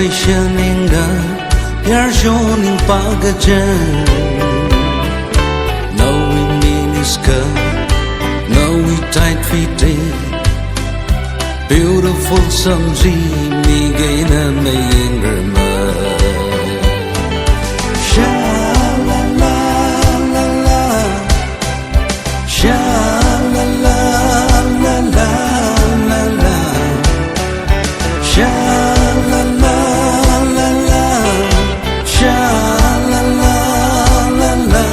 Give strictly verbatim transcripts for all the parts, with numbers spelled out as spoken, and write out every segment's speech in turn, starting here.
Shining da, yarshon ning pagajang. Nawui miniskirt, nawui tight fitting, beautiful samji, mi gaina mayang rama. Sha la la la la. Sha la la la la la la. Sha la la la la. Sha la la la la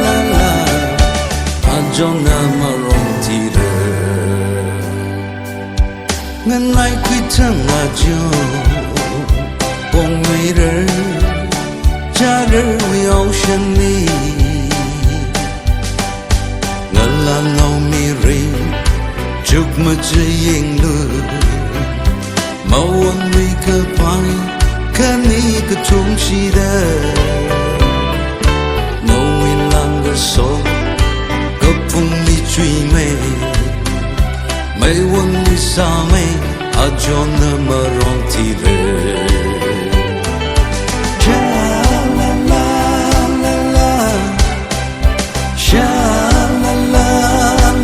la la. Ajona marong tira. Nganai khuithang ajo, pongmeirar, charar wui ocean li. Ngalāngao mirin, chukmajā yanglu, mawonwui kapai, khani kathum shida. Nawui langkasok, kaphung mi chuimei. Meiwon mi sāmei, ajona marong tira. Sha la la la la. Sha la la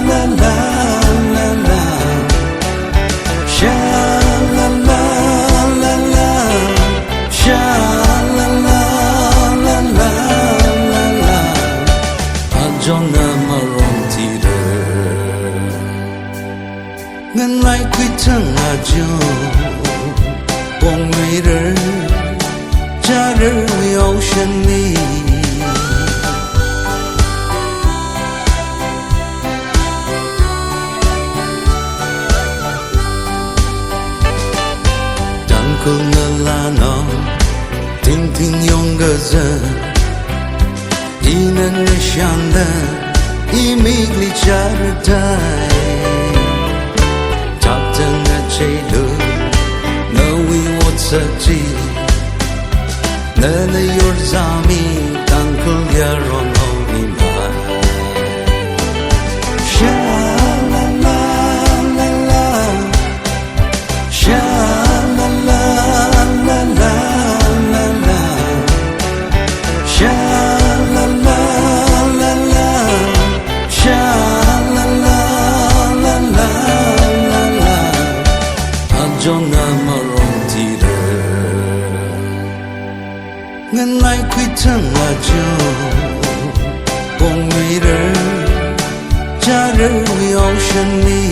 la la la la. Sha la la la la. Sha la la la la la la. Ajona marong tira. Nganai khuithang ajo, pongmeirar, charar wui ocean li. Tangkhul ngalāngao, tingting yongkazā. Ina nashanda, imikli charatai. Chaptang na chelu, nawui ot sāchi. Nana yorzami, Tangkhul yaron ongmi mai. Sha la la la la. Sha la la la la la la. Sha la la la la. Sha la la la la la la. Ajona marong tira. Nganai khuithang ajo, pongmeirar, charar wui ocean li.